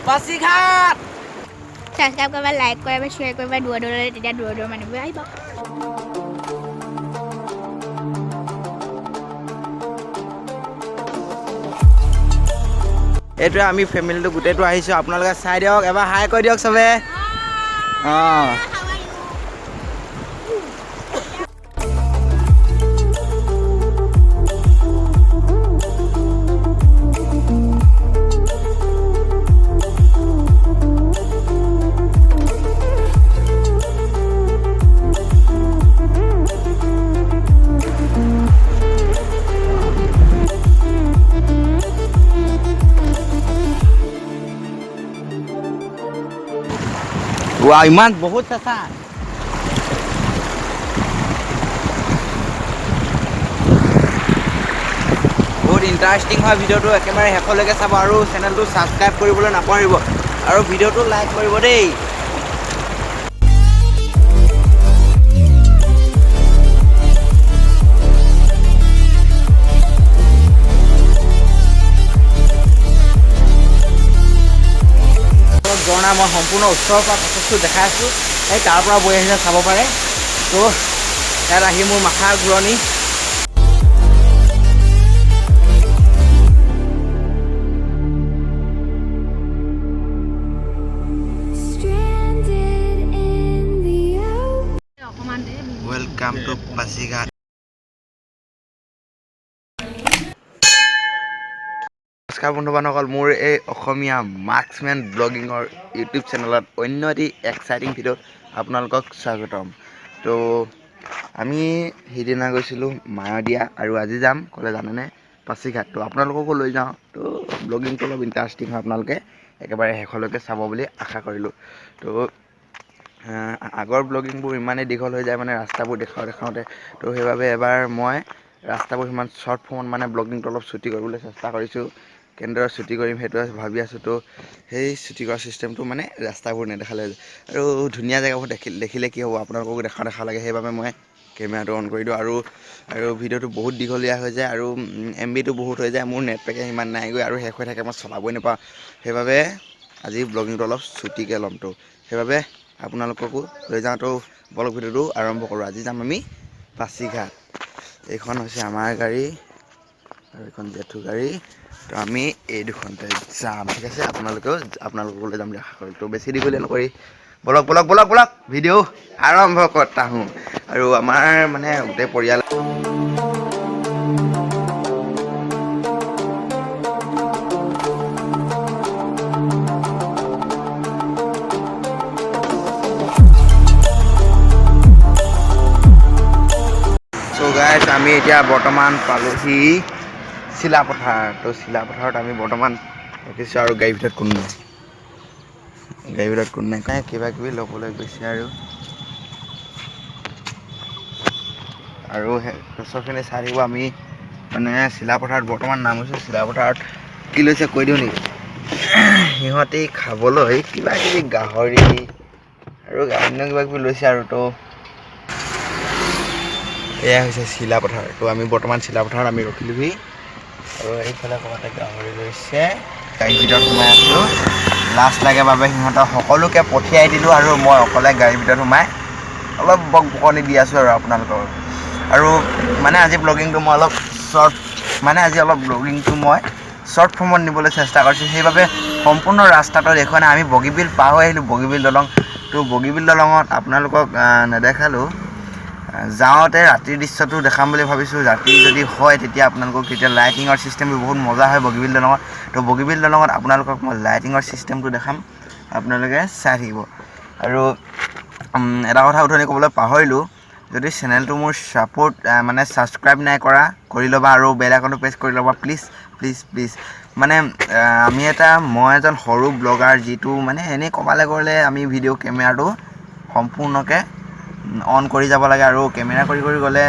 Pasighat. Subscribe কৰিবা, like কৰিবা, share কৰিবা দূৰ দূৰলৈ, তেতিয়া দূৰ দূৰৰ মানুহবোৰ আহিব। এইটোৱে আমি ফেমিলিটো গোটেইটো আহিছোঁ। আপোনালোকে চাই দিয়ক, এবাৰ হাই কৈ দিয়ক চবে। অঁ। ৱা, ইমান বহুত চেঁচা। বহুত ইণ্টাৰেষ্টিং হয় ভিডিঅ'টো, একেবাৰে শেষলৈকে চাব আৰু চেনেলটো ছাবস্ক্ৰাইব কৰিবলৈ নাপাহৰিব আৰু ভিডিঅ'টো লাইক কৰিব দেই। ঝৰ্ণা মই সম্পূৰ্ণ ওচৰৰ পৰা প্ৰচেছটো দেখাই আছোঁ। এই তাৰ পৰা বৈ আহিছে, চাব পাৰে। তো ইয়াত আহি মোৰ মাথা ঘূৰণি। Stranded in the open. Welcome to Pasighat. নমস্কাৰ বন্ধু বান্ধৱসকল, মোৰ এই অসমীয়া মাৰ্কছমেন ব্লগিঙৰ ইউটিউব চেনেলত অন্য এটি এক্সাইটিং ভিডিঅ'ত আপোনালোকক স্বাগতম। তো আমি সিদিনা গৈছিলোঁ মায়দিয়া আৰু আজি যাম ক'লে জানেনে? পাছিঘাট। তো আপোনালোককো লৈ যাওঁ। তো ব্লগিংটো অলপ ইণ্টাৰেষ্টিং হয়, আপোনালোকে একেবাৰে শেষলৈকে চাব বুলি আশা কৰিলোঁ। তো আগৰ ব্লগিংবোৰ ইমানেই দীঘল হৈ যায়, মানে ৰাস্তাবোৰ দেখাওঁ দেখাওঁতে। তো সেইবাবে এবাৰ মই ৰাস্তাবোৰ সিমান শ্বৰ্ট ফৰ্মত, মানে ব্লগিংটো অলপ চুটি কৰিবলৈ চেষ্টা কৰিছোঁ। কেনেদৰে চুটি কৰিম সেইটোৱে ভাবি আছোঁ। তো সেই চুটি কৰা ছিষ্টেমটো মানে ৰাস্তাবোৰ নেদেখালে আৰু ধুনীয়া জেগাবোৰ দেখিলে কি হ'ব, আপোনালোককো দেখা দেখা লাগে। সেইবাবে মই কেমেৰাটো অন কৰি দিওঁ আৰু ভিডিঅ'টো বহুত দীঘলীয়া হৈ যায় আৰু এমবিটো বহুত হৈ যায়। মোৰ নেট পেকে সিমান নাইগৈ আৰু শেষ হৈ থাকে, মই চলাবই নাপাওঁ। সেইবাবে আজি ব্লগিংটো অলপ চুটিকৈ ল'ম। তো সেইবাবে আপোনালোককো লৈ যাওঁ। তো বলক, ভিডিঅ'টো আৰম্ভ কৰোঁ। আজি যাম আমি পাছিঘাট। এইখন হৈছে আমাৰ গাড়ী আৰু এইখন জেঠু গাড়ী। তো আমি এই দুখনতে যাম, ঠিক আছে? আপোনালোকেও আপোনালোককো লৈ যাম বুলি আশা কৰোঁ। তো বেছি দীঘলীয়া নকৰি বলক, বলক, বলক, বলক, ভিডিঅ' আৰম্ভ কৰতা হওঁ। আৰু আমাৰ মানে গোটেই পৰিয়াল। চ' গাইজ, আমি এতিয়া বৰ্তমান পালোহি চিলাপথাৰ। তো চিলাপথাৰত আমি বৰ্তমান ৰখিছোঁ আৰু গাড়ীৰ ভিতৰত কোনো নাই, গাড়ীৰ ভিতৰত কোনো নাই। কিবা কিবি ল'বলৈ গৈছে আৰু চবখিনি চাই থাকিব। আমি মানে চিলাপথাৰত বৰ্তমান নামিছোঁ। চিলাপথাৰত কি লৈছে কৈ দিওঁ নেকি? সিহঁতি খাবলৈ কিবা কিবি গাহৰি আৰু অন্য কিবা কিবি লৈছে। আৰু তো এয়া হৈছে চিলাপথাৰ। তো আমি বৰ্তমান চিলাপথাৰত আমি ৰখিলোহি আৰু এইফালে ক'ৰবাতে গাহৰি লৈছে। গাড়ীৰ ভিতৰত সোমাই আছোঁ। লাজ লাগে বাবে সিহঁতক সকলোকে পঠিয়াই দিলোঁ আৰু মই অকলে গাড়ীৰ ভিতৰত সোমাই অলপ বক বকনি দি আছোঁ আৰু আপোনালোকক। আৰু মানে আজি ব্লগিংটো মই অলপ শ্বৰ্ট, মানে আজি অলপ ব্লগিংটো মই শ্বৰ্ট ফৰ্মত নিবলৈ চেষ্টা কৰিছোঁ। সেইবাবে সম্পূৰ্ণ ৰাস্তাটো দেখুওৱা নাই। আমি বগীবিল পাৰ হৈ আহিলোঁ, বগীবিল দলং। তো বগীবিল দলঙত আপোনালোকক নেদেখালোঁ। যাওঁতে ৰাতিৰ দৃশ্যটো দেখাম বুলি ভাবিছোঁ। ৰাতি যদি হয় তেতিয়া আপোনালোকক, তেতিয়া লাইটিঙৰ ছিষ্টেমটো বহুত মজা হয় বগীবিল দলঙত। তো বগীবিল দলঙত আপোনালোকক মই লাইটিঙৰ ছিষ্টেমটো দেখাম, আপোনালোকে চাই থাকিব। আৰু এটা কথা উঠনি ক'বলৈ পাহৰিলোঁ, যদি চেনেলটো মোৰ ছাপোৰ্ট, মানে ছাবস্ক্ৰাইব নাই কৰা, কৰি ল'বা আৰু বেল আইকনটো প্ৰেছ কৰি ল'বা, প্লিজ, প্লিজ, প্লিজ। মানে আমি এটা মই এজন সৰু ব্লগাৰ, যিটো মানে এনেই ক'বালৈ গ'লে আমি ভিডিঅ' কেমেৰাটো সম্পূৰ্ণকৈ অন কৰি যাব লাগে আৰু কেমেৰা কৰি কৰি গ'লে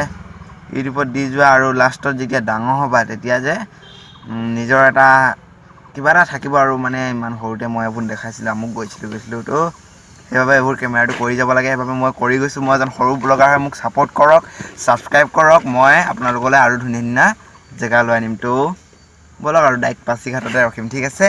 ইউটিউবত দি যোৱা আৰু লাষ্টত যেতিয়া ডাঙৰ হ'বা তেতিয়া যে নিজৰ এটা কিবা এটা থাকিব আৰু মানে ইমান সৰুতে মই এইবোৰ দেখাইছিলোঁ, আমুক গৈছিলোঁ গৈছিলোঁ। তো সেইবাবে এইবোৰ কেমেৰাটো কৰি যাব লাগে। সেইবাবে মই কৰি গৈছোঁ। মই এজন সৰু ব্লগাৰ হয়, মোক ছাপোৰ্ট কৰক, ছাবস্ক্ৰাইব কৰক। মই আপোনালোকলৈ আৰু ধুনীয়া ধুনীয়া জেগা লৈ আনিম। তো ব'লক আৰু ডাইৰেক্ট পাছিঘাটতে ৰখিম, ঠিক আছে?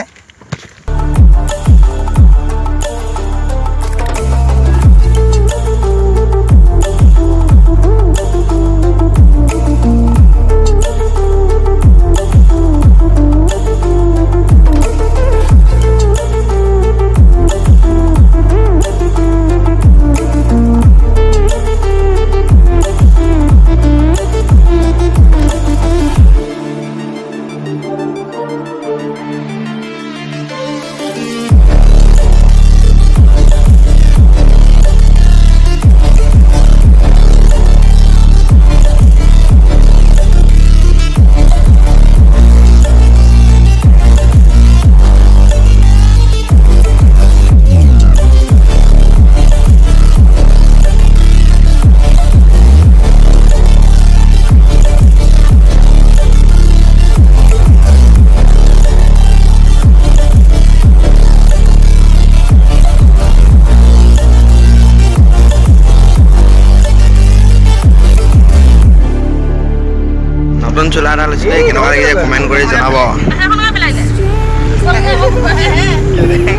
লাগিছে কমেণ্ট কৰি জনাব।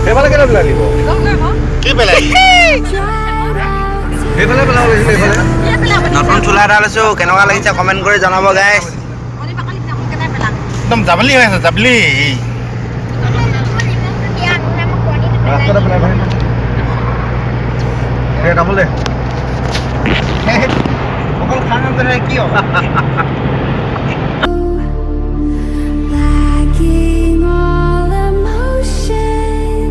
সেইফালে কেলে পেলাই দিব? কি পেলাই? Dried out সেইফালে পেলাব লাগিছিলে, এইফালে। নতুন চোলা এটা লৈছোঁ, কেনেকুৱা লাগিছে কমেণ্ট কৰি জনাব গাইছ। একদম জাবলি হৈ আছে, জাবলি। ৰাস্তাতে পেলাই ভাই। দে, তামোল দে। অকল খানা কি হ'ব? Lacking all emotion,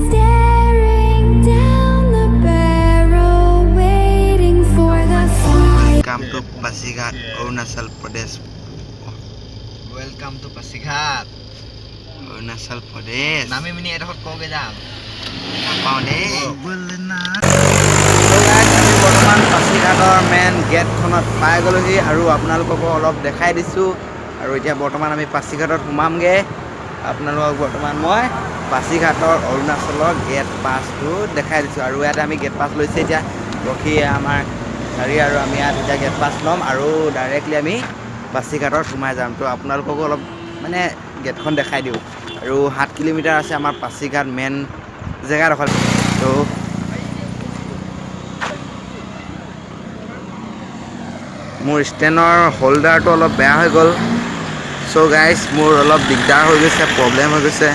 staring down the barrel, waiting for the fire. Welcome to Pasighat, Arunachal Pradesh. Welcome to Pasighat, Arunachal Pradesh. নামি মিনি এডোখৰত কওঁগে যাম। নাপাওঁ দেই। আমি বৰ্তমান পাছিঘাটৰ মেইন গেটখনত পাই গ'লোহি আৰু আপোনালোককো অলপ দেখাই দিছোঁ। আৰু এতিয়া বৰ্তমান আমি পাছিঘাটত সোমামগৈ। আপোনালোকক বৰ্তমান মই পাছিঘাটৰ অৰুণাচলৰ গেট পাছটো দেখাই দিছোঁ। আৰু ইয়াতে আমি গেট পাছ লৈছে, এতিয়া ৰখি আমাৰ গাড়ী আৰু আমি ইয়াত এতিয়া গেট পাছ ল'ম আৰু ডাইৰেক্টলি আমি পাছিঘাটত সোমাই যাম। তো আপোনালোককো অলপ মানে গেটখন দেখাই দিওঁ। আৰু 7 কিলোমিটাৰ আছে আমাৰ পাছিঘাট মেইন জেগাডোখৰ। তো মোৰ ষ্টেণ্ডৰ হোল্ডাৰটো অলপ বেয়া হৈ গ'ল। চ' গাইজ, মোৰ অলপ দিগদাৰ হৈ গৈছে, প্ৰব্লেম হৈ গৈছে।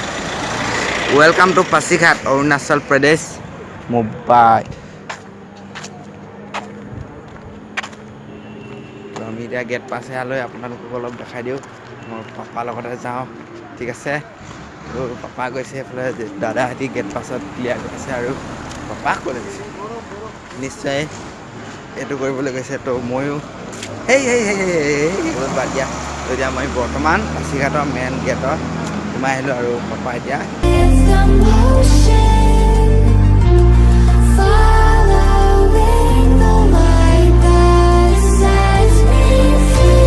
Welcome to Pasighat, Arunachal Pradesh mobile. তো আমি এতিয়া গেট পাছ সেয়া লৈ আপোনালোকক অলপ দেখাই দিওঁ। মোৰ পাপাৰ লগতে যাওঁ, ঠিক আছে? তো পাপা গৈছে সেইফালে, দাদাহঁতি গেট পাছত ক্লিয়াৰ কৰিছে। আৰু পাপা ক'লৈ গৈছে? নিশ্চয় এইটো কৰিবলৈ গৈছে। তো ময়ো সেই সেই সেই সেই সেই বাদ দিয়া। তো এতিয়া মই বৰ্তমান পাছিঘাটৰ মেইন গেটত সোমাই আহিলোঁ আৰু পাপা এতিয়া It's the motion, following the light that sets me free.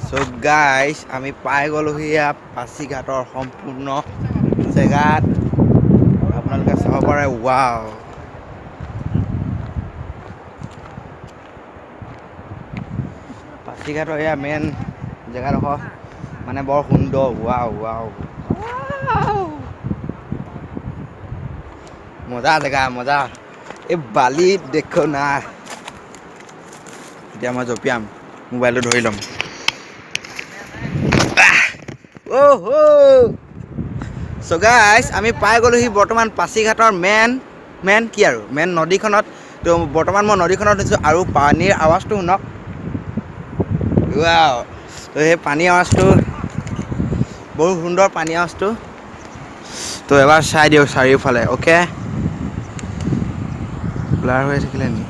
So' guys, আমি পাই গ'লোহি ইয়াত পাছিঘাটৰ সম্পূৰ্ণ জেগাত। আপোনালোকে চাব পাৰে, ৱাও! পাছিঘাটৰ এয়া মেইন জেগাডোখৰ মানে বৰ সুন্দৰ। ৱাও ৱাও, মজা জেগা, মজা। এই বালিত দেখো না, এতিয়া মই জঁপিয়াম, মোবাইলটো ধৰি ল'ম। অ' চ' গাইজ, আমি পাই গ'লোহি বৰ্তমান পাছিঘাটৰ মেইন মেইন কি আৰু মেইন নদীখনত। তো বৰ্তমান মই নদীখনত আছোঁ আৰু পানীৰ আৱাজটো শুনক, ৱাও! তো সেই পানীৰ আৱাজটো বহুত সুন্দৰ, পানী আৱাজটো। তো এবাৰ চাই দিয়ক চাৰিওফালে। অ'কে, ব্লাৰ হৈ থাকিলে নি?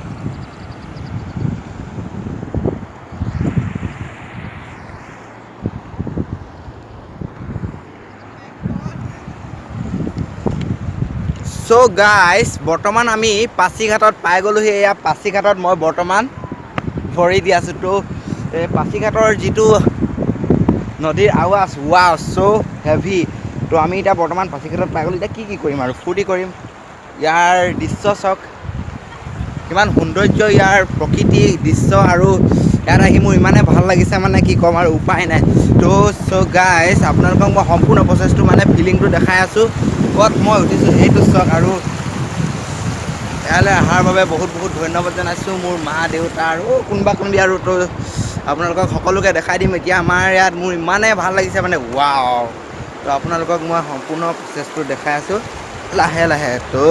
চ' গাইজ, বৰ্তমান আমি পাছিঘাটত পাই গ'লোহি। এয়া পাছিঘাটত মই বৰ্তমান ভৰি দি আছোঁ। তো এই পাছিঘাটৰ যিটো নদীৰ আৱাজ, ৱাও, চ' হেভি। তো আমি এতিয়া বৰ্তমান পাছিঘাটত পাই গ'লোঁ। এতিয়া কি কি কৰিম আৰু ফূৰ্তি কৰিম। ইয়াৰ দৃশ্য চাওক, কিমান সৌন্দৰ্য ইয়াৰ প্ৰকৃতি দৃশ্য। আৰু ইয়াত আহি মোৰ ইমানে ভাল লাগিছে, মানে কি ক'ম আৰু উপায় নাই। তো চ' গাইজ, আপোনালোকক মই সম্পূৰ্ণ প্ৰচেছটো মানে ফিলিংটো দেখাই আছোঁ। ক'ত মই উঠিছোঁ সেইটো চাওক। আৰু ইয়ালৈ অহাৰ বাবে বহুত বহুত ধন্যবাদ জনাইছোঁ মোৰ মা দেউতা আৰু কোনোবা কোনোবি। আৰু তো আপোনালোকক সকলোকে দেখাই দিম এতিয়া। আমাৰ ইয়াত মোৰ ইমানেই ভাল লাগিছে, মানে ৱাও! তো আপোনালোকক মই সম্পূৰ্ণ প্ৰচেছটো দেখাই আছোঁ লাহে লাহে। তো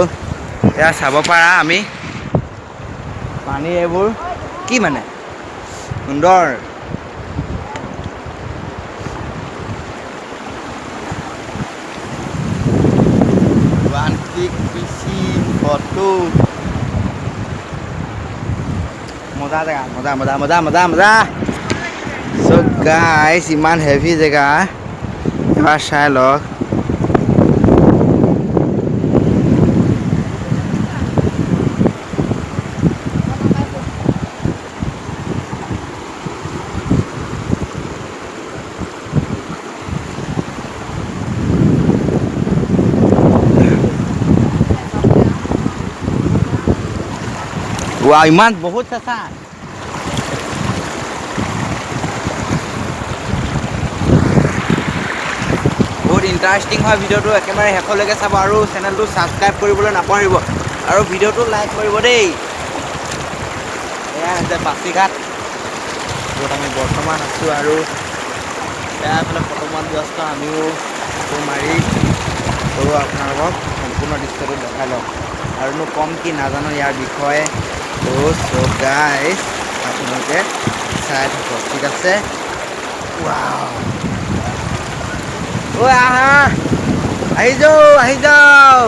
এয়া চাব পাৰা, আমি পানী এইবোৰ কি মানে সুন্দৰ। ওৱান ক্লিক পিচি ফটো, মজা জেগা, মজা মজা মজা মজা মজা। চ' গাইজ, ইমান হেভি জেগা, এবাৰ চাই লওক। ৱা, ইমান বহুত চেঁচা। বহুত ইণ্টাৰেষ্টিং হয় ভিডিঅ'টো, একেবাৰে শেষলৈকে চাব আৰু চেনেলটো ছাবস্ক্ৰাইব কৰিবলৈ নাপাহৰিব আৰু ভিডিঅ'টো লাইক কৰিব দেই। এয়া হৈছে পাছিঘাট, য'ত আমি বৰ্তমান আছোঁ আৰু এয়া এইফালে ফটো মৰাত ব্যস্ত, আমিও ফটো মাৰি তো আপোনালোকক সম্পূৰ্ণ দৃশ্যটো দেখাই লওঁ। আৰুনো কম কি নাজানো ইয়াৰ বিষয়ে। তো চ' গাইজ, আপোনালোকে চাই থাকক, ঠিক আছে? ৱাও, ঐ আহা, আহি যাওঁ, আহি যাওঁ।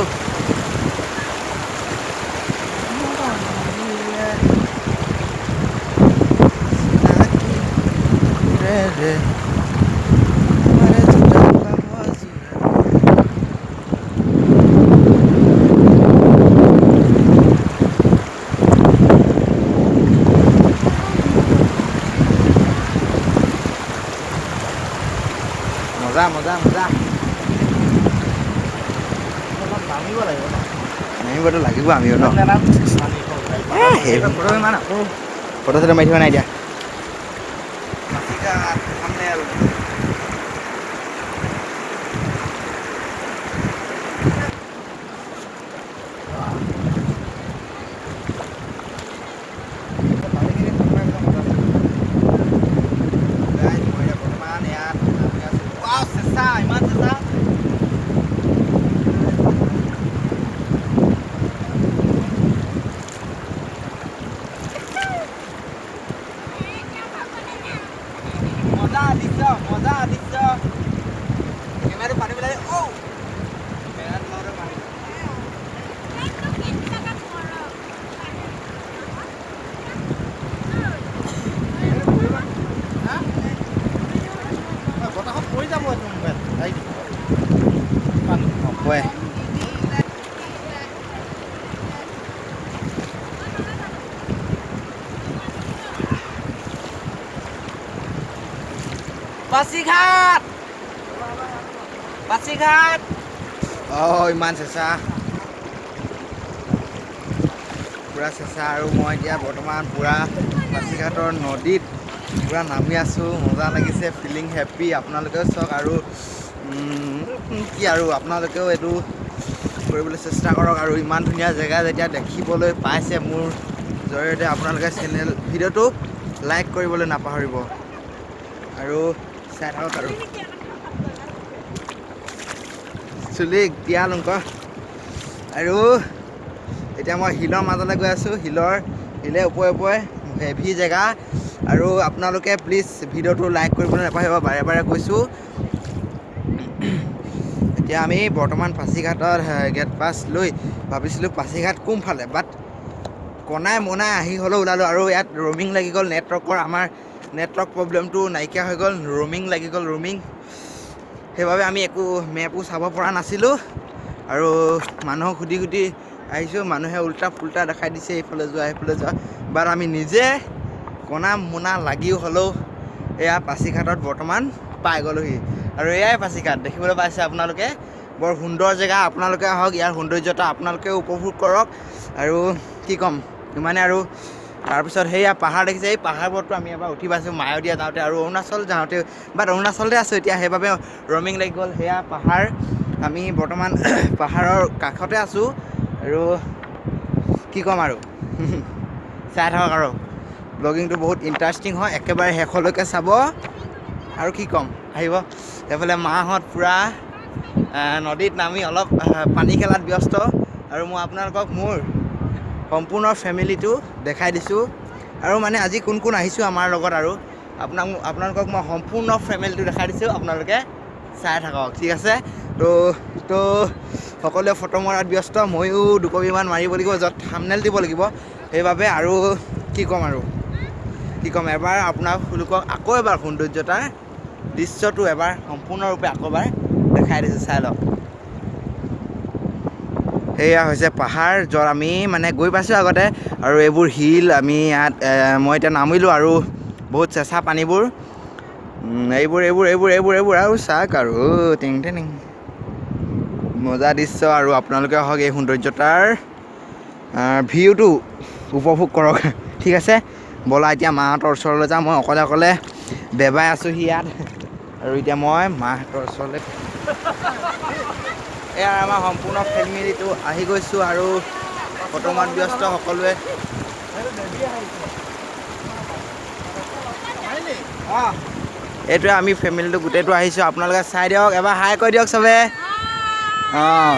মজা মজা মজা। নামিব লাগিব। নামিবতো লাগিব আমিও ন। ফটো চটো মাৰি থাকিব নাই এতিয়া। বৰ্তমান ইয়াত নামি আছোঁ। ৱাও, চেঁচা, ইমান চেঁচা। মজা দৃশ্য, মজা দৃশ্য। কেমেৰাটো পানী পেলাই, অ' কেমেৰাটো লওঁতে পানী। বতাহত পৰি যাব এইটো মোবাইল। নপৰে। পাছিঘাট, পাছিঘাট। অঁ, ইমান চেঁচা, পূৰা চেঁচা। আৰু মই এতিয়া বৰ্তমান পূৰা পাছিঘাটৰ নদীত পূৰা নামি আছোঁ। মজা লাগিছে, ফিলিং হেপ্পী। আপোনালোকেও চাওক আৰু কি আৰু আপোনালোকেও এইটো কৰিবলৈ চেষ্টা কৰক। আৰু ইমান ধুনীয়া জেগা যেতিয়া দেখিবলৈ পাইছে মোৰ জৰিয়তে, আপোনালোকে চেনেল ভিডিঅ'টো লাইক কৰিবলৈ নাপাহৰিব আৰু চাই থাকক। আৰু চুলি তিয়াল অংক। আৰু এতিয়া মই শিলৰ মাজলৈ গৈ আছোঁ, শিলে ওপৰে ওপৰে হেভি জেগা। আৰু আপোনালোকে প্লিজ ভিডিঅ'টো লাইক কৰিবলৈ নাপাহৰিব, বাৰে বাৰে কৈছোঁ। এতিয়া আমি বৰ্তমান পাছিঘাটত গেট পাছ লৈ ভাবিছিলোঁ পাছিঘাট কোনফালে, বাট কনাই মনাই আহি হ'লেও ওলালোঁ। আৰু ইয়াত ৰ'মিং লাগি গ'ল, নেটৱৰ্কৰ আমাৰ নেটৱৰ্ক প্ৰব্লেমটো নাইকিয়া হৈ গ'ল, ৰ'মিং লাগি গ'ল, ৰ'মিং। সেইবাবে আমি একো মেপো চাব পৰা নাছিলোঁ আৰু মানুহক সুধি সুধি আহিছোঁ। মানুহে উল্টা ফুল্টা দেখাই দিছে, এইফালে যোৱা, সেইফালে যোৱা। বাট আমি নিজে কণা মোনা লাগিও হ'লেও এয়া পাছিঘাটত বৰ্তমান পাই গ'লোহি। আৰু এয়াই পাছিঘাট, দেখিবলৈ পাইছে আপোনালোকে, বৰ সুন্দৰ জেগা। আপোনালোকে আহক, ইয়াৰ সৌন্দৰ্যতা আপোনালোকেও উপভোগ কৰক। আৰু কি ক'ম ইমানে। আৰু তাৰপিছত সেয়া পাহাৰ দেখিছে, এই পাহাৰবোৰতো আমি এবাৰ উঠি পাইছোঁ মায়দিয়া যাওঁতে আৰু অৰুণাচল যাওঁতে, বাট অৰুণাচলতে আছোঁ এতিয়া, সেইবাবে ৰ'মিং লাগি গ'ল। সেয়া পাহাৰ, আমি বৰ্তমান পাহাৰৰ কাষতে আছোঁ। আৰু কি ক'ম আৰু, চাই থাকক। আৰু ব্লগিংটো বহুত ইণ্টাৰেষ্টিং হয়, একেবাৰে শেষলৈকে চাব। আৰু কি ক'ম, আহিব। সেইফালে মাহঁত পূৰা নদীত নামি অলপ পানী খেলাত ব্যস্ত। আৰু মই আপোনালোকক মোৰ সম্পূৰ্ণ ফেমিলিটো দেখাই দিছোঁ। আৰু মানে আজি কোন কোন আহিছোঁ আমাৰ লগত, আৰু আপোনালোকক মই সম্পূৰ্ণ ফেমিলিটো দেখাই দিছোঁ, আপোনালোকে চাই থাকক, ঠিক আছে? তো তো সকলোৱে ফটো মৰাত ব্যস্ত, ময়ো দুকপিমান মাৰিব লাগিব, য'ত থামনেল দিব লাগিব, সেইবাবে। আৰু কি ক'ম, আৰু কি ক'ম, এবাৰ আপোনালোকক আকৌ এবাৰ সৌন্দৰ্যতাৰ দৃশ্যটো এবাৰ সম্পূৰ্ণৰূপে আকৌ এবাৰ দেখাই দিছোঁ, চাই লওক। সেয়া হৈছে পাহাৰ, য'ত আমি মানে গৈ পাইছোঁ আগতে। আৰু এইবোৰ শিল, আমি ইয়াত মই এতিয়া নামিলোঁ আৰু বহুত চেঁচা পানীবোৰ, এইবোৰ এইবোৰ এইবোৰ এইবোৰ এইবোৰ আৰু চাওক আৰু টিং টিং মজা দৃশ্য। আৰু আপোনালোকে আহক, এই সৌন্দৰ্যতাৰ ভিউটো উপভোগ কৰক। ঠিক আছে, ব'লা এতিয়া মাহঁতৰ ওচৰলৈ যাওঁ। মই অকলে অকলে বেবাই আছোঁহি ইয়াত আৰু এতিয়া মই মাহঁতৰ ওচৰলৈ। এয়া আমাৰ সম্পূৰ্ণ ফেমিলিটো আহি গৈছোঁ আৰু বৰ্তমান ব্যস্ত সকলোৱে। এইটোৱে আমি ফেমিলিটো গোটেইটো আহিছোঁ, আপোনালোকে চাই দিয়ক, এবাৰ হাই কৈ দিয়ক চবে। অঁ,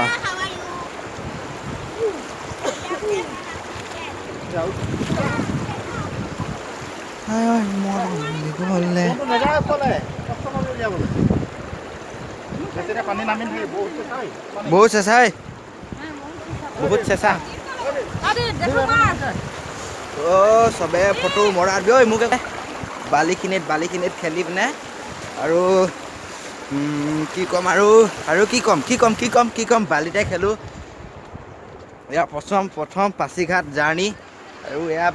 বহুত চেঁচা, বহুত চেঁচা। অ' চবে ফটো মৰা ঐ মোক বালিখিনিত বালিখিনিত খেলি পিনে আৰু কি ক'ম আৰু আৰু কি ক'ম কি ক'ম কি ক'ম কি ক'ম বালিতে খেলোঁ। এয়া প্ৰথম প্ৰথম পাছিঘাট জাৰ্ণি আৰু এয়া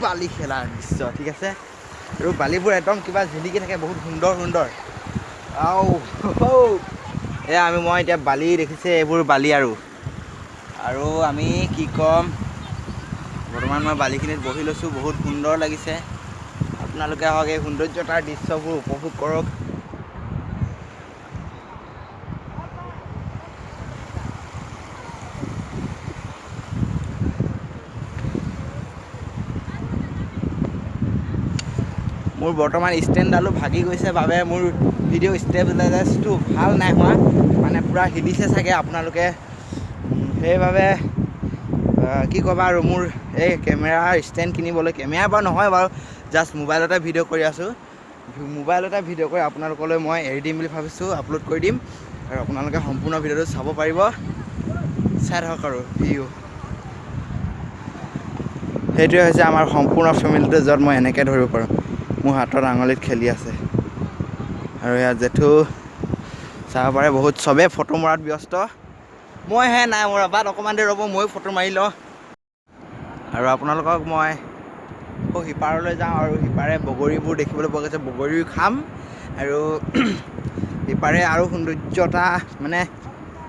বালি খেলাৰ দৃশ্য। ঠিক আছে, আৰু বালিবোৰ একদম কিবা জিলিকি থাকে, বহুত সুন্দৰ সুন্দৰ। আৰু এয়া আমি মই এতিয়া বালি দেখিছে, এইবোৰ বালি আৰু আৰু আমি কি ক'ম, বৰ্তমান মই বালিখিনিত বহি লৈছোঁ, বহুত সুন্দৰ লাগিছে। আপোনালোকে আহক, এই সৌন্দৰ্যতাৰ দৃশ্যবোৰ উপভোগ কৰক। মোৰ বৰ্তমান ষ্টেণ্ডডালো ভাগি গৈছে বাবে মোৰ ভিডিঅ' ষ্টেবিলাইজটো ভাল নাই হোৱা, মানে পূৰা হিলিছে চাগে আপোনালোকে, সেইবাবে কি ক'বা আৰু। মোৰ এই কেমেৰাৰ ষ্টেণ্ড কিনিবলৈ, কেমেৰা বাৰু নহয় বাৰু, জাষ্ট মোবাইলতে ভিডিঅ' কৰি আছোঁ। মোবাইলতে ভিডিঅ' কৰি আপোনালোকলৈ মই এৰি দিম বুলি ভাবিছোঁ, আপলোড কৰি দিম আৰু আপোনালোকে সম্পূৰ্ণ ভিডিঅ'টো চাব পাৰিব। চাই থাকক আৰু ভিউ। সেইটোৱে হৈছে আমাৰ সম্পূৰ্ণ ফেমিলিটো, য'ত মই এনেকৈ ধৰিব পাৰোঁ, মোৰ হাতত আঙুলিত খেলি আছে। আৰু ইয়াত জেঠু চাব পাৰে, বহুত চবেই ফটো মৰাত ব্যস্ত, মইহে নাই মৰা। বাট অকণমান দেৰি ৰ'ব, ময়ো ফটো মাৰি লওঁ। আৰু আপোনালোকক মই আকৌ সিপাৰলৈ যাওঁ আৰু সিপাৰে বগৰীবোৰ দেখিবলৈ পোৱা গৈছে, বগৰীও খাম। আৰু সিপাৰে আৰু সৌন্দৰ্যতা মানে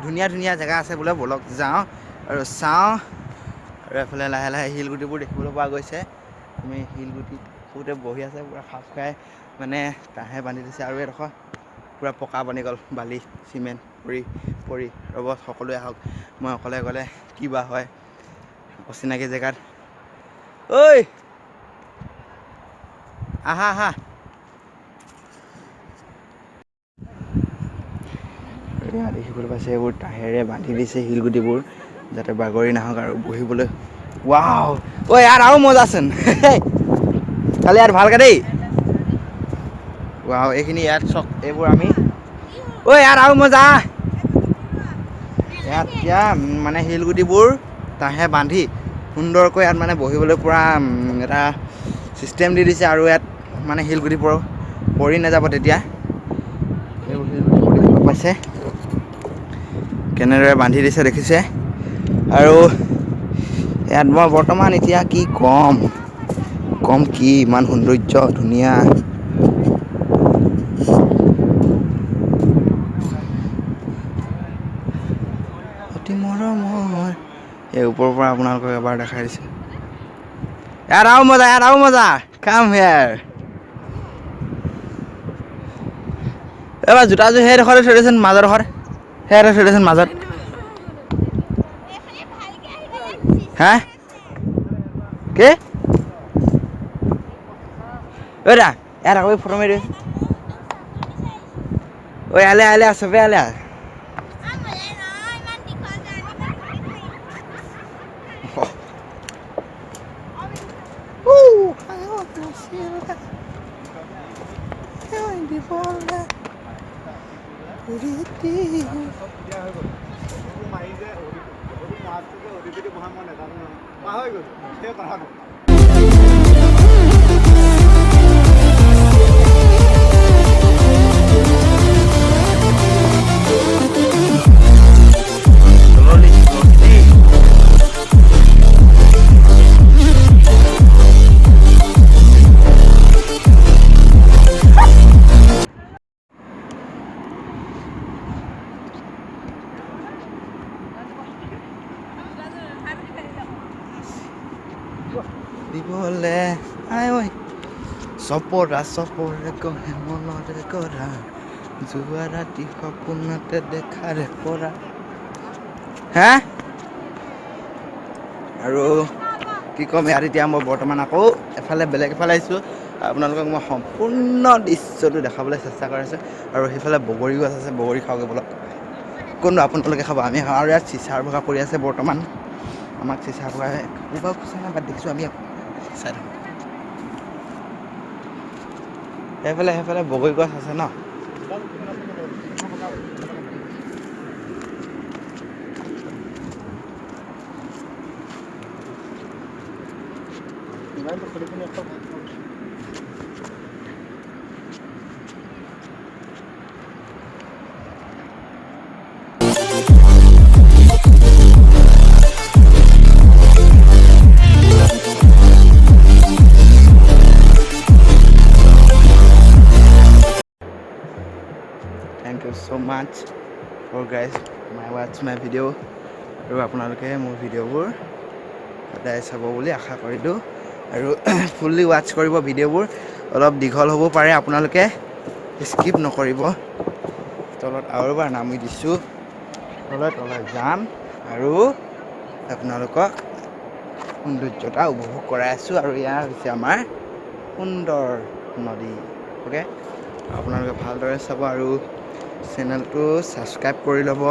ধুনীয়া ধুনীয়া জেগা আছে বোলে, ব'লক যাওঁ আৰু চাওঁ। আৰু এফালে লাহে লাহে শিলগুটিবোৰ দেখিবলৈ পোৱা গৈছে। আমি শিলগুটিত বহুতে বহি আছে, পূৰা খাপ খাই মানে তাহে বান্ধি দিছে। আৰু এইডোখৰ পূৰা পকা বনি গ'ল, বালি চিমেণ্ট পৰি পৰি। ৰ'ব সকলোৱে আহক, মই অকলে গ'লে কিবা হয় অচিনাকি জেগাত। ঐ আহা আহা। দেখিবলৈ পাইছে এইবোৰ তাহেৰে বান্ধি দিছে শিলগুটিবোৰ, যাতে বাগৰি নাহক আৰু বহিবলৈ। ৱাও, ঐ ইয়াত আৰু মজাচোন, খালি ইয়াত ভালকৈ দেই। ৱাও, এইখিনি ইয়াত চক, এইবোৰ আমি ঐ ইয়াত আৰু মজা। ইয়াত এতিয়া মানে শিলগুটিবোৰ তাহে বান্ধি সুন্দৰকৈ ইয়াত মানে বহিবলৈ পৰা এটা ছিষ্টেম দি দিছে। আৰু ইয়াত মানে শিলগুটিবোৰ পৰি নাযাব তেতিয়া। এইবোৰ শিলগুটিবোৰ দেখিব পাইছে কেনেদৰে বান্ধি দিছে, দেখিছে। আৰু ইয়াত মই বৰ্তমান এতিয়া কি ক'ম ক'ম কি, ইমান সৌন্দৰ্য ধুনীয়া। অতি মৰমৰ। এই ওপৰৰ পৰা আপোনালোকক এবাৰ দেখাই দিছোঁ। ইয়াত আৰু মজা, ইয়াত আৰু মজা, কাম হেয়াৰ। এবাৰ জোতাযোৰ সেইডোখৰতে থৈ দিচোন, মাজৰডোখৰত সেইডোখৰতে থৈ দিচোন মাজত। হা কি ঐ দা, ইয়াত আকৌ ফটো মাৰি দিওঁ। ঐ আলে আলে চবে আলে। দিবলে আই ঐ। চপৰা চপৰে কহে মনৰে কৰা, যোৱা ৰাতি সপোনতে দেখাৰে পৰা হে। আৰু কি ক'ম ইয়াত, এতিয়া মই বৰ্তমান আকৌ এফালে বেলেগ এফালে আহিছোঁ। আপোনালোকক মই সম্পূৰ্ণ দৃশ্যটো দেখাবলৈ চেষ্টা কৰি আছোঁ। আৰু সেইফালে বগৰী গছ আছে, বগৰী খাওঁগৈ ব'লক। কোনটো আপোনালোকে খাব, আমি খাওঁ। আৰু ইয়াত চিচাৰ ভগা পৰি আছে বৰ্তমান। আমাক চিচাৰ ভগা কোনোবা খোচা নাই, বাট দেখিছোঁ আমি চাই থাকোঁ। সেইফালে বগৰী গছ আছে ন। Thank you so much for guys my watch my video. আৰু আপোনালোকে মোৰ ভিডিঅ'বোৰ সদায় চাব বুলি আশা কৰিলোঁ। আৰু ফুল্লি ৱাটচ কৰিব, ভিডিঅ'বোৰ অলপ দীঘল হ'ব পাৰে, আপোনালোকে স্কিপ নকৰিব। তলত আৰু এবাৰ নামি দিছোঁ, তলে তলে যাম আৰু আপোনালোকক সৌন্দৰ্যতা উপভোগ কৰাই আছোঁ। আৰু এয়া হৈছে আমাৰ সুন্দৰ নদী। অ'কে, আপোনালোকে ভালদৰে চাব আৰু চেনেলটো ছাবস্ক্ৰাইব কৰি ল'ব,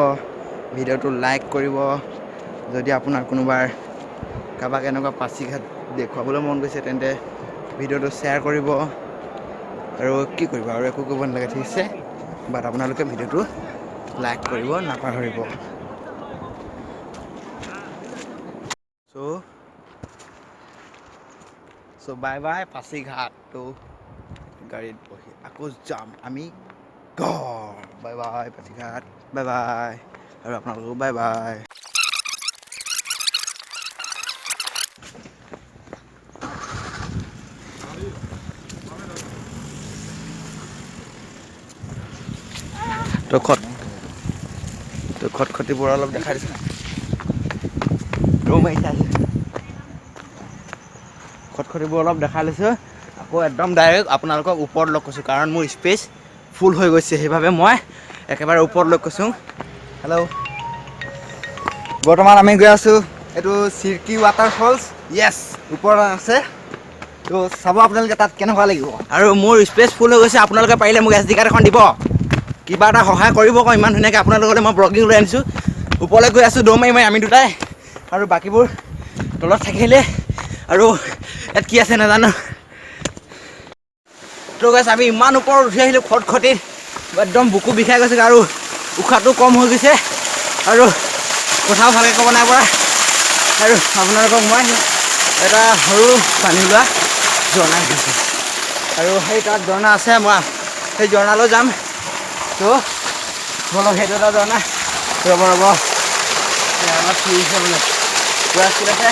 ভিডিঅ'টো লাইক কৰিব। যদি আপোনাৰ কোনোবাৰ কাৰোবাক এনেকুৱা পাচিঘাট দেখুৱাবলৈ মন গৈছে, তেন্তে ভিডিঅ'টো শ্বেয়াৰ কৰিব। আৰু কি কৰিব, আৰু একো কৰিব নালাগে, ঠিক আছে। বাট আপোনালোকে ভিডিঅ'টো লাইক কৰিব নাপাহৰিব। চ' বাই বাই পাচিঘাট। তো গাড়ীত বহি আকৌ যাম আমি ঘৰ। Bye bye Pasighat, bye bye. আৰু আপোনালোকো বাই বাই। তো খটখটিবোৰ অলপ দেখাই দিছোঁ। দৌৰ মাৰিছে আজি। খটখটিবোৰ অলপ দেখাই লৈছোঁ। আকৌ একদম ডাইৰেক্ট আপোনালোকক ওপৰত লগ কৰিছোঁ, কাৰণ মোৰ স্পেচ ফুল হৈ গৈছে, সেইবাবে মই একেবাৰে ওপৰত লগ কৰিছোঁ। হেল্ল', বৰ্তমান আমি গৈ আছোঁ এইটো চিৰকি ৱাটাৰফলছ। য়েছ, ওপৰত আছে, তো চাব আপোনালোকে তাত কেনেকুৱা লাগিব। আৰু মোৰ স্পেচ ফুল হৈ গৈছে, আপোনালোকে পাৰিলে মোক এছ ডি কাৰ্ড এখন দিব, কিবা এটা সহায় কৰিব আকৌ। ইমান ধুনীয়াকৈ আপোনালোকলৈ মই ব্লগিং লৈ আনিছোঁ। ওপৰলৈ গৈ আছোঁ দৌৰ মাৰি মাৰি আমি দুটাই, আৰু বাকীবোৰ তলত থাকিলে। আৰু ইয়াত কি আছে নাজানো। তো গাইছ, আমি ইমান ওপৰত উঠি আহিলোঁ খটখটিত, একদম বুকু বিষাই গৈছে আৰু উশাহটো কম হৈ গৈছে আৰু কথাও ভালকৈ ক'ব নাই পৰা। আৰু আপোনালোকক মই এটা সৰু পানী লোৱা ঝৰ্ণা দেখিছোঁ, আৰু সেই তাত ঝৰ্ণা আছে, মই সেই ঝৰ্ণালৈ যাম। তো বলক, সেইটো এটা ঝৰ্ণা। ৰ'ব ৰ'ব, অলপ ফুৰিছে বোলে, পূৰা স্পীড আছে।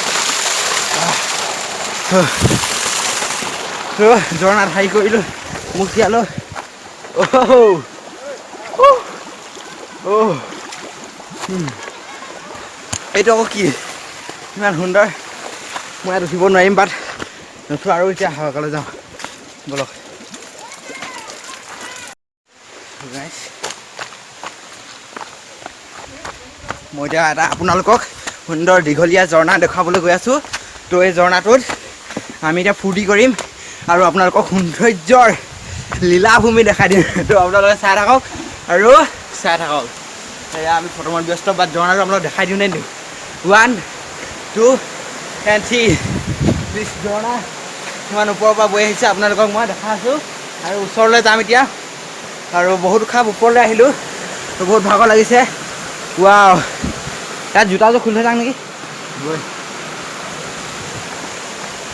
তো ঝৰ্ণাত হেৰি কৰিলোঁ, মুখ তিয়ালোঁ। অ' অ', এইটো আকৌ কি ইমান সুন্দৰ, মই ইয়াত উঠিব নোৱাৰিম, বাট নুঠো। আৰু এতিয়া হাৱাকালৈ যাওঁ ব'লক। Guys, মই এতিয়া এটা আপোনালোকক সুন্দৰ দীঘলীয়া ঝৰ্ণা দেখুৱাবলৈ গৈ আছোঁ। তো এই ঝৰ্ণাটোত আমি এতিয়া ফূৰ্তি কৰিম আৰু আপোনালোকক সৌন্দৰ্যৰ লীলাভূমি দেখাই দিম। তো আপোনালোকে চাই থাকক আৰু চাই থাকক। এয়া আমি বৰ্তমান ব্যস্ত, বাট ঝৰ্ণাটো আপোনালোক দেখাই দিওঁ নে নিদিওঁ? 1, 2 এণ্ড 3। দিছ ঝৰ্ণা ইমান ওপৰৰ পৰা বৈ আহিছে, আপোনালোকক মই দেখাই আছোঁ। আৰু ওচৰলৈ যাম এতিয়া, আৰু বহুত খাপ ওপৰলৈ আহিলোঁ, তো বহুত ভাগৰ লাগিছে। ৱাও, ইয়াত জোতাযোৰ খুলি থৈ যাওঁ নেকি? গৈ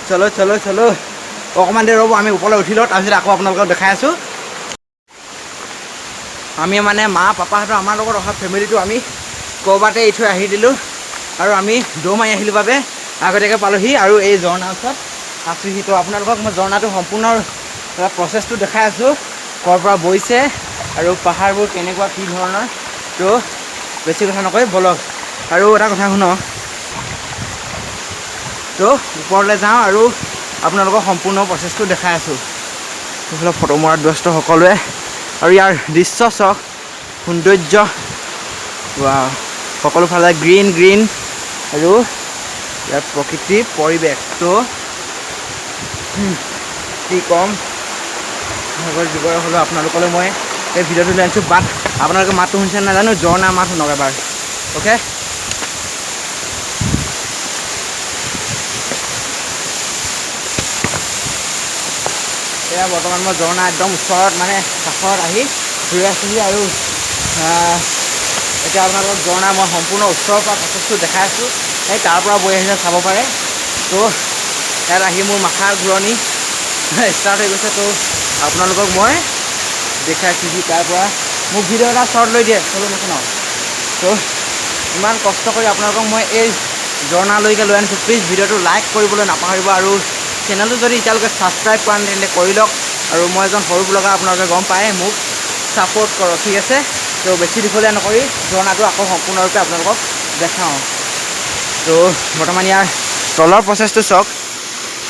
চলো চলো চলো, অকণমান দেৰি ৰ'ব, আমি ওপৰলৈ উঠি লওঁ, তাৰপিছত আকৌ আপোনালোকক দেখাই আছোঁ। আমি মানে মা পাপাহঁতৰ আমাৰ লগত অহা ফেমিলিটো আমি ক'ৰবাতে এৰি থৈ আহি দিলোঁ, আৰু আমি দৌৰ মাৰি আহিলোঁ বাবে আগতীয়াকৈ পালোহি আৰু এই ঝৰ্ণাৰ ওচৰত আছোহি। তো আপোনালোকক মই ঝৰ্ণাটো সম্পূৰ্ণ প্ৰচেছটো দেখাই আছোঁ, ক'ৰ পৰা বৈছে আৰু পাহাৰবোৰ কেনেকুৱা কি ধৰণৰ। তো বেছি কথা নকয় ব'লক। আৰু এটা কথা শুনক, তো ওপৰলৈ যাওঁ আৰু আপোনালোকক সম্পূৰ্ণ প্ৰচেছটো দেখাই আছোঁ। সেইফালে ফটো মৰাত ব্যস্ত সকলোৱে। আৰু ইয়াৰ দৃশ্য চাওক, সৌন্দৰ্য, ৱাও, সকলোফালে গ্ৰীণ গ্ৰীণ আৰু ইয়াৰ প্ৰকৃতিৰ পৰিৱেশটো কি ক'ম। ভাগৰ যুগৰ হ'লেও আপোনালোকলৈ মই এই ভিডিঅ'টো লৈ আনিছোঁ। বাট আপোনালোকে মাতটো শুনিছে নাজানো, ঝৰ্ণা মাত শুনক এবাৰ। অ'কে, এয়া বৰ্তমান মই ঝৰ্ণা একদম ওচৰত মানে কাষত আহি ঘূৰি আছোঁহি। আৰু এতিয়া আপোনালোকক ঝৰ্ণা মই সম্পূৰ্ণ ওচৰৰ পৰা প্ৰচেছটো দেখাই আছোঁ। এই তাৰ পৰা বৈ আহিছে, চাব পাৰে। তো ইয়াত আহি মোৰ মাথা ঘূৰণি ষ্টাৰ্ট হৈ গৈছে। তো আপোনালোকক মই দেখাইছোঁহি তাৰ পৰা। মোক ভিডিঅ' এটা শ্বৰ্ট লৈ দিয়ে, চলো মোচনত। তো ইমান কষ্ট কৰি আপোনালোকক মই এই ঝৰ্ণালৈকে লৈ আনিছোঁ। প্লিজ ভিডিঅ'টো লাইক কৰিবলৈ নাপাহৰিব আৰু চেনেলটো যদি এতিয়ালৈকে ছাবস্ক্ৰাইব কৰা নাই তেন্তে কৰি লওক। আৰু মই এজন সৰু ব্লগাৰ, আপোনালোকে গম পায়, মোক ছাপোৰ্ট কৰক, ঠিক আছে। তো বেছি দীঘলীয়া নকৰি ঝৰ্ণাটো আকৌ সম্পূৰ্ণৰূপে আপোনালোকক দেখাওঁ। তো বৰ্তমান ইয়াৰ তলৰ প্ৰচেছটো চাওক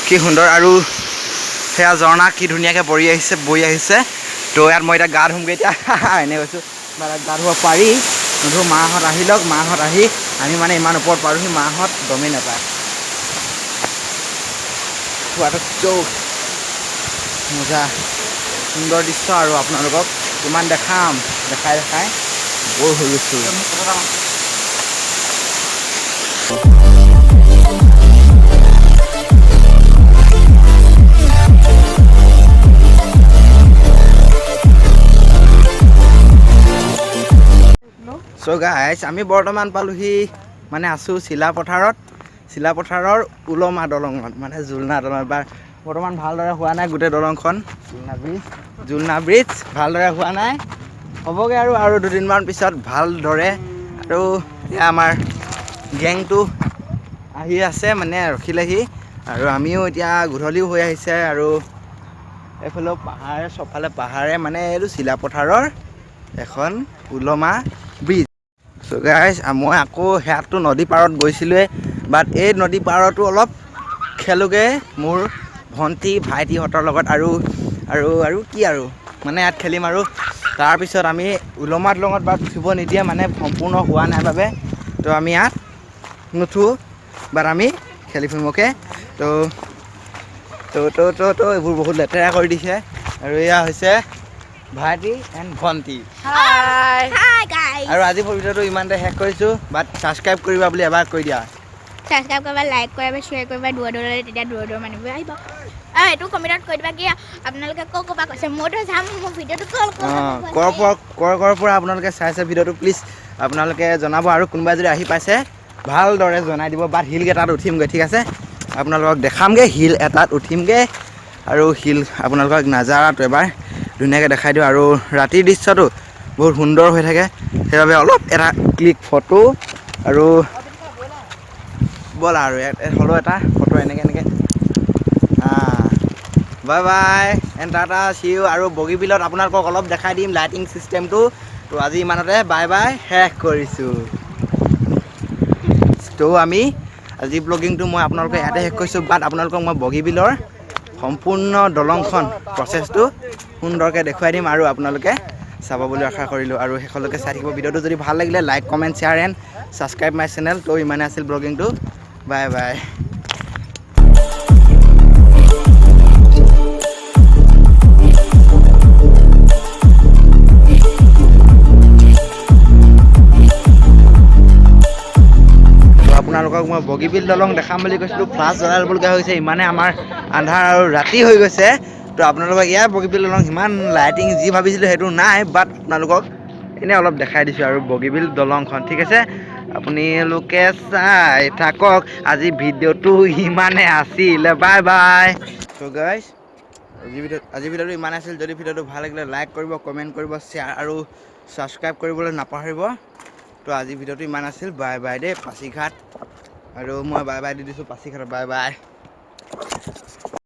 কি সুন্দৰ। আৰু সেয়া ঝৰ্ণা কি ধুনীয়াকৈ পৰি আহিছে, বৈ আহিছে। তো ইয়াত মই এতিয়া গা ধুমগৈ এতিয়া, এনেই কৈছোঁ, গা ধুব পাৰি নুধো। মাহঁত আহি লওক, মাহঁত আহি আমি মানে ইমান ওপৰত পাৰোঁহি, মাহঁত গমেই নাপায়। খোৱাটো চৌক মজা সুন্দৰ দৃশ্য। আৰু আপোনালোকক কিমান দেখাম, দেখাই দেখাই বৰ হৈ গৈছোঁ। চ' গাইজ, আমি বৰ্তমান পালোহি, মানে আছোঁ চিলাপথাৰত। চিলাপথাৰৰ ওলমা দলঙত, মানে জোলনা দলঙত। বা বৰ্তমান ভালদৰে হোৱা নাই গোটেই দলংখন, জোলনা ব্ৰিজ ভালদৰে হোৱা নাই, হ'বগৈ আৰু আৰু দুদিনমান পিছত ভালদৰে। আৰু এয়া আমাৰ গেংটো আহি আছে, মানে ৰখিলেহি। আৰু আমিও এতিয়া গধূলিও হৈ আহিছে। আৰু এইফালেও পাহাৰ, চবফালে পাহাৰে, মানে এইটো চিলাপথাৰৰ এখন ওলমা ব্ৰিজ। চ' গাইজ, মই আকৌ সেয়াতো নদী পাৰত গৈছিলোঁৱে, বাট এই নদী পাৰতো অলপ খেলোগৈ মোৰ ভণ্টি ভাইটিহঁতৰ লগত। আৰু আৰু আৰু কি আৰু মানে ইয়াত খেলিম। আৰু তাৰপিছত আমি ওলমা দলঙত বাট উঠিব নিদিয়ে, মানে সম্পূৰ্ণ হোৱা নাই বাবে। তো আমি ইয়াত নুঠো, বাট আমি খেলি ফুৰিম। অ'কে, তো তো তো তো তো এইবোৰ বহুত লেতেৰা কৰি দিছে। আৰু এয়া হৈছে ভাইটি এণ্ড ভণ্টি। হাই হাই গাইজ, আৰু আজি ভিডিঅ'টো ইমানতে শেষ কৰিছোঁ। বাট ছাবস্ক্ৰাইব কৰিবা বুলি এবাৰ কৈ দিয়া। ছাবস্ক্ৰাইব কৰিবা, লাইক কৰিবা, শ্বেয়াৰ কৰিবা, দূৰ দূৰলৈ, তেতিয়া দূৰ দূৰৰ মানুহবোৰ আহিব। আৰু এইটো কমেণ্টত কৈ দিবা কি আপোনালোকে ক' ক'ৰপৰা কৈছে, মইতো যাম, মোৰ ভিডিঅ'টো ক'ৰ পৰা কৰ ক'ৰ পৰা আপোনালোকে চাইছে ভিডিঅ'টো প্লিজ আপোনালোকে জনাব। আৰু কোনোবাই যদি আহি পাইছে ভালদৰে জনাই দিব। বাট শিল এটাত উঠিমগৈ, ঠিক আছে, আপোনালোকক দেখামগৈ, শিল এটাত উঠিমগৈ। আৰু শিল আপোনালোকক নাজাৰাটো এবাৰ ধুনীয়াকৈ দেখাই দিওঁ। আৰু ৰাতিৰ দৃশ্যটো বহুত সুন্দৰ হৈ থাকে, সেইবাবে অলপ এটা ক্লিক ফটো আৰু ব'লা আৰু হ'লেও এটা ফটো এনেকৈ এনেকৈ। Bye bye and tata, see you. আৰু বগীবিলত আপোনালোকক অলপ দেখাই দিম লাইটিং ছিষ্টেমটো। তো আজি ইমানতে বাই বাই, শেষ কৰিছোঁ। তো আমি আজি ব্লগিংটো মই আপোনালোকে ইয়াতে শেষ কৰিছোঁ। বাট আপোনালোকক মই বগীবিলৰ সম্পূৰ্ণ দলংখন প্ৰচেছটো সুন্দৰকৈ দেখুৱাই দিম আৰু আপোনালোকে চাব বুলি আশা কৰিলোঁ। আৰু শেষলৈকে চাই থাকিব ভিডিঅ'টো। যদি ভাল লাগিলে like, comment, share and subscribe my channel. তো ইমানে আছিল ব্লগিংটো, বাই বাই। আপোনালোকক মই বগীবিল দলং দেখাম বুলি কৈছিলোঁ, ফ্লাছ জ্বলাই ল'বলগীয়া হৈছে, ইমানে আমাৰ আন্ধাৰ আৰু ৰাতি হৈ গৈছে। তো আপোনালোকক ইয়াৰ বগীবিল দলং সিমান লাইটিং যি ভাবিছিলোঁ সেইটো নাই, বাট আপোনালোকক এনেই অলপ দেখাই দিছোঁ আৰু বগীবিল দলংখন, ঠিক আছে। আপোনালোকে চাই থাকক। আজি ভিডিঅ'টো ইমানে আছিলে, বাই বাই। চ' গাইজ, আজি ভিডিঅ'টো ইমানে আছিল। যদি ভিডিঅ'টো ভাল লাগিলে লাইক কৰিব, কমেণ্ট কৰিব, শ্বেয়াৰ আৰু ছাবস্ক্ৰাইব কৰিবলৈ নাপাহৰিব। তো আজি ভিডিঅ'টো ইমান আছিল, বাই বাই দেই। পাছিঘাট আৰু মই বাই বাই the দিছোঁ পাছিঘাটত, বাই বাই।